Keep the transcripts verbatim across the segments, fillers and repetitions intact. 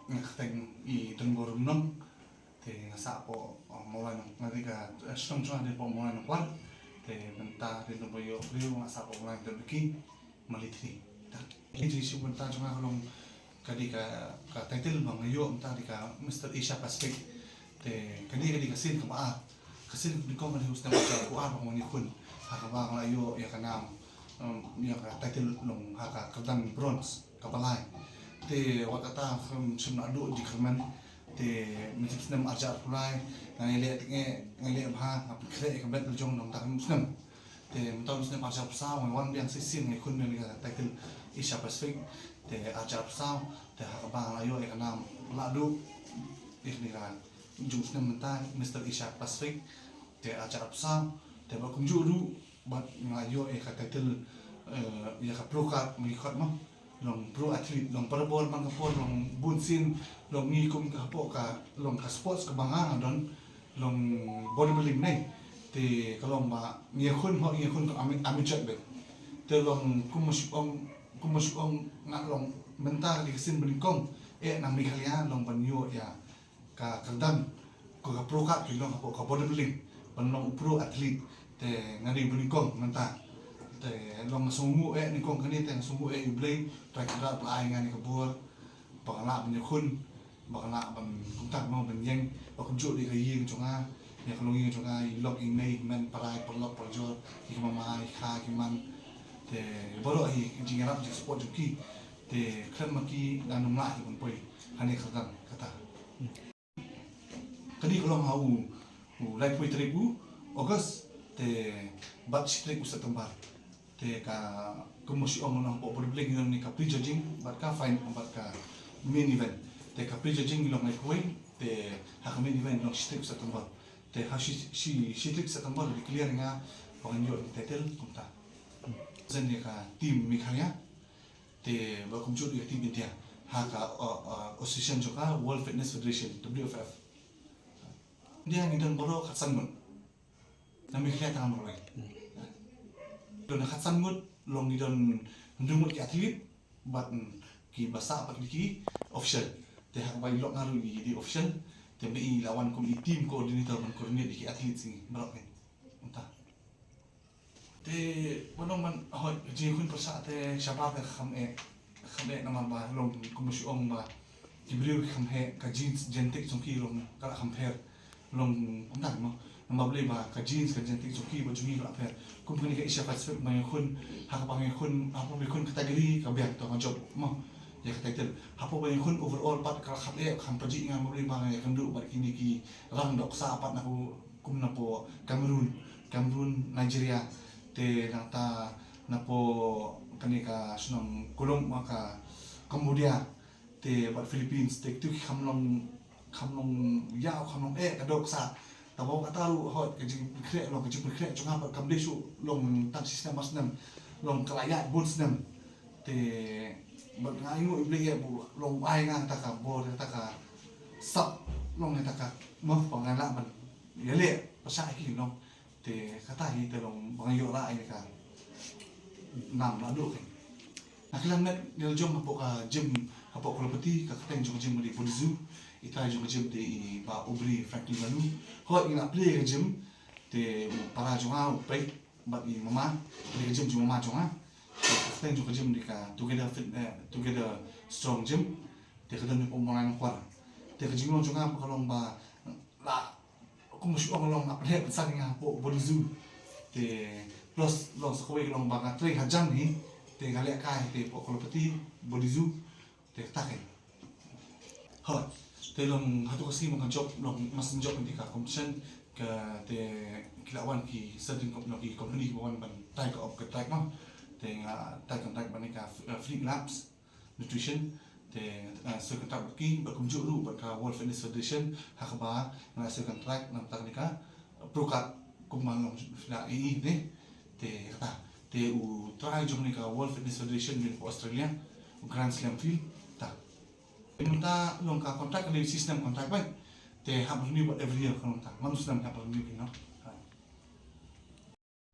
nga kyrteng i Donbor Rumnong. Te nga sah hapoh, uh, Mawlai Nong, nga dei ka, uh, shnong jong nga dei hapoh Mawlai Nongkwar. Te mynta dei Donbor Ïoh Briew, nga sah hapoh Mawlai Nongkwar, Mali three. Te ka jingïashimbynta jong nga ka long ka dei ka, ka title ba nga ïoh mynta dei ka Mister Asia Pacific. Te ka dei, ka dei ka sien kaba ar. Ka sien kaba nyngkong ka dei ha u snem arhajar arphew ar ba nga wan ïakhun, ha kaba nga la ïoh ïa ka nam, um, ïa ka title long ha ka kyrdan bronze kaba lai. Te wat kata khlem shym la duh jingkyrmen. Te mynta u snem arhajar arphew lai nga ïaleh, nga ïaleh bha, nga pynkhreh ïa ka belt la jong na mynta u snem. Te mynta u snem arhajar arphew saw nga wan biang shisien, nga ïakhun biang ïa ka title Asia Pacific. Te arhajar arphew saw, te ha kaba nga la ïoh ïa ka nam la duh ïa kane ka jong u snem mynta Mister Asia Pacific. Te arhajar arphew saw, te bad kumjuh ruh bad nga ïoh ïa ka title, eh, ïa ka pro card, ma ngi khot mo, long pro athlete, long barabor man ka por, long bun sien, long ngi kum ka hapoh ka, long ka sports kaba nga nga don, long bodybuilding ne. Te ka long ba ngi ïakhun, ho, ngi ïakhun ka ami-, amateur beit. Te long kum ma shu ong, kum ma shu ong nga long mynta ka dei ka sien ba nyngkong eh na Meghalaya long ban ïoh ïa ka kyrdan, ko ka pro card ki long hapoh ka bodybuilding, ban long u pro athlete. Te nga dei ba nyngkong mynta. Te long nga sngewnguh eh nyngkong kane, te nga sngewnguh eh ïa U Blei, Trai Kynrad ba la ai nga kane ka bor ba nga lah ban ïakhun, ba nga lah ban kumta mo ban ïeng, ba kumjuh dei ka ïing jong nga, ïa ka longïing jong nga, i lok i mei, i hynmen, para, i paralok parajor, i mama, i kha, i man. Te baroh hi jingïarap jingsupport jong ki. Te khlem ma ki ngan ym lah hi ban poi ha kane ka kyrdan kata. Kane ka long ha u, u laiphew tarik u August, te bad shi tarik u September. Te ka, kum ma shu ong, long hapoh bodybuilding ngi don kane ka prejudging bad ka final bad ka main event. Te ka prejudging ngi long laiphew wei, te ha ka main event ngi long shi tarik u September. Te ha shi, shi, shi tarik September la declare ïa nga ba ngan ïoh ïa ka title kumta. Send ïa ka team Meghalaya. Te bad kumjuh ïa ka team India ha ka, uh, uh, association jong ka World Fitness Federation, W F F. India ngi don baroh khatsan ngut. Na Meghalaya tang marwei. Don khatsan ngut, long ngi don hynriew ngut ki athlete bad, mm, kiba sah pat ki dei ki official. Te ha kaba i lok nga ruh i dei official. Te ma i la wan kum i team coordinator ban coordinate ïa ki athlete jong ngi baroh ngi. Mynta. Te ban ong ban, hooid, ka jingïakhun pyrshah te shabar te kham eh, kham eh namar ba long kum shu ong ba ki briew ki kham heh, ka genes, genetic jong ki long ka la kham pher. Long kumta mo. Namar balei ba ka genes, ka genetic jong ki bad jong ngi ka la pher. Kum kane ka Asia Pacific ba ngi ïakhun, ha kaba ngi ïakhun, hapoh ba ngi ïakhun category ka biang, to nga jop mo ïa ka title. Hapoh ba ngi ïakhun overall pat ka la kham eh, kham pajih nga, namar balei ba nga ïakynduh bad kine ki rang dohksa pat na ku kum napoh Cameroon, Cameroon, Nigeria, te nangta napoh kane ka shnong Kolom, ma ka Cambodia, te bad Philippines, te kitu ki kham long, kham long ïaw, kham long eh ka dohksa. Te ba kata ruh hooid ka jingpynkhreh, long ka jingpynkhreh jong nga bad kam dei shuh long tang shi snem ar snem, long ka la ïaid bun snem. Te bad nga ainguh ïa U Blei ïa ba long ai nga kata ka bor, kata ka sap, long kata ka mo ba ngan lah ban ïaleh pyrshah ïa ki, long. Te kata hi te long ba nga ïoh rah ïa ka nam naduh kane. Nga khlem met ngi la jong hapoh ka gym hapoh Kolopati, ka kyrteng jong ka gym ka dei Body Zoo. I trai jong ka gym te i Bah Aubrey Franklin Manu. Hooid ngi la plie ïa ka gym, te u para jong nga u peit bad i mama, ka dei ka gym jong mama jong nga. Te ka kyrteng jong ka gym dei ka Together Fit, eh, Together Strong Gym. Te ka don hapoh Mawlai Nongkwar. Te ka jinglong jong nga ka long ba la, kum shu ong, long nga pynheh pynsan ïa nga hapoh Body Zoo. Te plus long sa kawei ka long ba nga trei hajan hi. Te nga lehkai te hapoh Kolopati, Body Zoo. Te kata kein. Hooid. Te long hato ka sngi ba nga jop, long nga shu jop ïa ka competition ka, te ki la wan ki certain com-, long ki company kiba wan ban tie ka, ka contract mo. Te nga tie contract bad kane ka, eh, Freak Labs Nutrition. Te, eh, sign contract bad ki, bad kumjuh ruh bad ka World Fitness Federation, ha kaba nga sign contract na bynta kane ka pro card kumba long phi la ïohi ne. Te kata, te u trai jong kane ka World Fitness Federation jong ka Australia, u Grand Slam Field, ta. Te mynta long ka contract ka dei six month contract beit. Te hap renew bad every year ka long ta. Man u snem hap renew ki, no.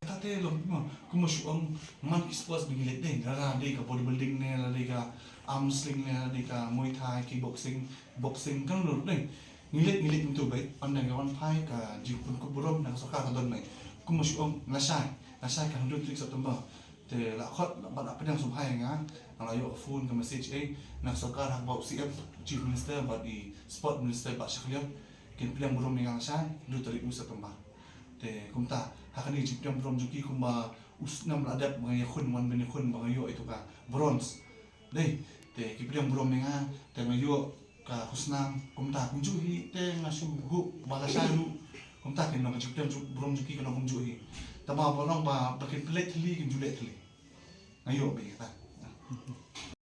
Kata long kumno, kumno shu ong man ki sports ba ngi leh dei, lada dei ka bodybuilding ne, lada dei ka arm wrestling ne, lada dei ka Muay Thai, kickboxing, boxing, kan long dei. Ngi leh, ngi leh kumtu beit, ynda nga wan phai ka jingpynkup burom na ka sorkar ka don beit. Kumno shu ong lashai, lashai ka hynriew tarik September. Te la khot, la, ba la pdiang sngewbha ïa nga, nga la ïoh ka phone, ka message, eh, na ka sorkar ha kaba u C M, Chief Minister, bad i Sport Minister, Bah Shakliang, kin pdiang burom ïa nga lashai, hynriew tarik u September. Te kumta, ha kane ka jingpdiang burom jong ki kumba u snem la dep ba nga ïakhun, wan ban ïakhun ba nga ïoh ïa uto ka bronze. Dei, te ki pdiang burom ïa nga, te nga ïoh ka khusnam, kumta kumjuh hi, te nga shu hope ba lashai ruh, kumta kin long ka jingpdiang ju-, burom jong ki kan long kumjuh hi. Tangba ba long ba, ba kin pynleit thylli, kin ju leit thylli. Nga ïoh beit kata.